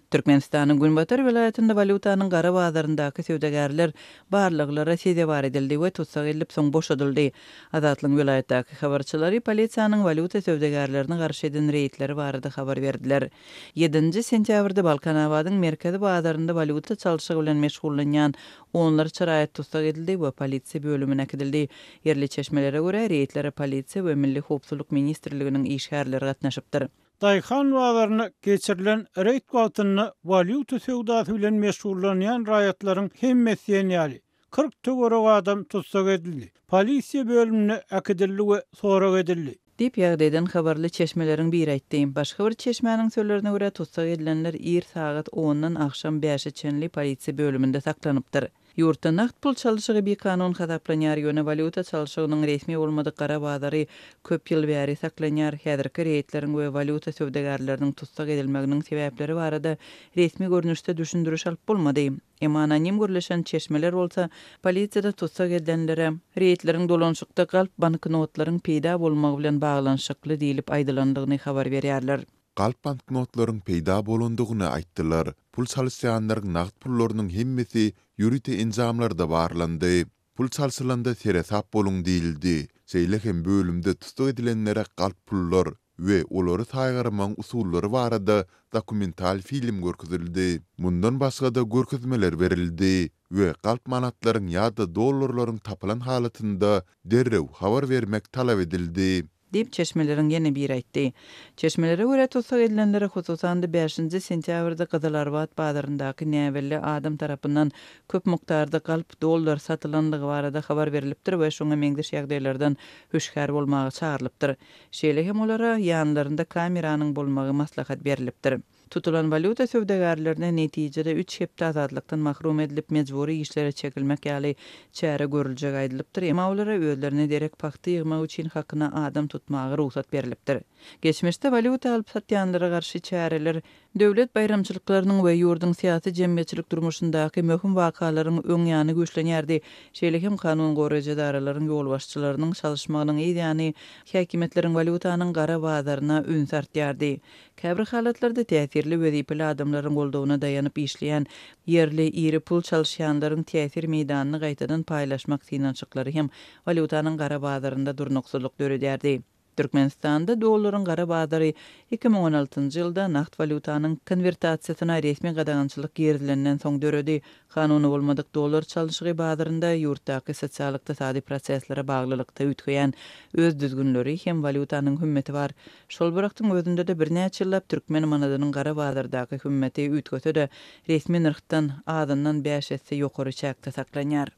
Türkmenistanyň günbatar welaýatynda walýutanyň gara bazaryndaky söwdagärler barlaglara sezewar edildi we tussag edilip, soň boşadyldy. Azatlygyň welaýatdaky habarçylary polisiýanyň walýuta söwdagärlerine garşy eden reýdleri barada habar berdiler. Ýedinji sentýabrda Balkanabadyň merkezi bazarynda walýuta çalşygy bilen meşgullanýan onlarça raýat tussag edildi we polisiýa bölümine äkidildi. Ýerli çeşmelere görä, reýdlere polisiýa we Milli howpsuzlyk ministrliginiň işgärleri gatnaşypdyr. Daýhan bazarynda geçirilen reýd wagtynda walýuta söwdasy bilen meşgullanýan raýatlaryň hemmesi diýen ýaly, 40 töweregi adam tussag edildi, polisiýa bölümine äkidildi we sorag edildi. Diýip, ýagdaýdan habarly çeşmeleriň biri aýtdy. Başga bir çeşmäniň sözlerine görä, tussag edilenler ir sagat ondan agşam bäşe çenli polisiýa bölüminde saklanypdyr. Ýurtda nagt pul çalşygy bikanun hasaplanýar, ýöne walýuta çalşygynyň resmi bolmadyk gara bazary köp ýyl bäri saklanýar. Häzirki reýdleriň we walýuta söwdagärleriniň tussag edilmeginiň sebäpleri barada resmi görnüşde düşündiriş alyp bolmady. Emma anonim gürleşen çeşmeler bolsa, polisiýada tussag edilenlere reýdleriň dolanyşykda galp banknotlaryň peýda bolmagy bilen baglanyşykly diýlip aýdylandygyny habar berýärler. Galp banknotlaryň peýda bolandygyny aýtdylar. Pul çalyşýanlaryň nagt pullarynyň hemmesi ýörite enjamlarda barlandy. Pul çalşylanda seresap boluň diýildi. Şeýle hem bölümde tussag edilenlere galp pullar we olary saýgarmagyň usullary barada dokumental film görkezildi. Mundan başga-da görkezmeler berildi we galp manatlaryň ýa-da dollarlaryň tapylan halatynda derrew habar bermek talap edildi. Diýip, çeşmeleriň ýene biri aýtdy. Çeşmelere görä, tussag edilenlere, hususan-da, bäşinji sentýabrda Gyzylarbat bazaryndaky näbelli adam tarapyndan köp mukdarda galp dollar satylandygy barada habar berlipdir we şuňa meňzeş ýagdaýlardan hüşgär bolmaga çagyrylypdyr. Şeýle hem olara ýanlarynda kameranyň bolmagy maslahat berlipdir. Tutulan walýuta söwdagärlerine netijede üç hepde azatlykdan mahrum edilip, mejbury işlere çekilmek ýaly çäre görüljegi aýdylypdyr, emma olara özlerine derek pagta ýygmak üçin hakyna adam tutmaga rugsat berlipdir. Geçmişde walýuta alyp-satýanlara garşy çäreler döwlet baýramçylyklarynyň we ýurduň syýasy-jemgyýetçilik durmuşyndaky möhüm wakalaryň öň ýany güýçlenýärdi. Şeýle hem kanun goraýjy edaralaryň ýolbaşçylarynyň çalyşmagynyň yz ýany häkimiýetleriň walýutanyň gara bazaryna ünsi artýardy. Käbir halatlarda täsirli wezipeli adamlaryň goldawyna daýanyp işleýän ýerli iri pul çalyşýanlaryň täsir meýdanyny gaýtadan paýlaşmak synanyşyklary hem walýutanyň gara bazarynda durnuksyzlyk döredýärdi. Türkmenistanda dollaryň gara bazary 2016 njy ýylda nagt walýutanyň konwertasiýasyna resmi gadagançylyk girizilenden soň döredi. Kanuny bolmadyk dollar çalyşygy bazarynda ýurtdaky sosial-ykdysady proseslere baglylykda üýtgeýän öz düzgünleri hem walýutanyň hümmeti bar. Şol bir wagtyň özünde-de birnäçe ýyllap türkmen manadynyň gara bazardaky hümmeti üýtgese-de, resmi nyrhdan azyndan bäş esse ýokary çäkde saklanýar.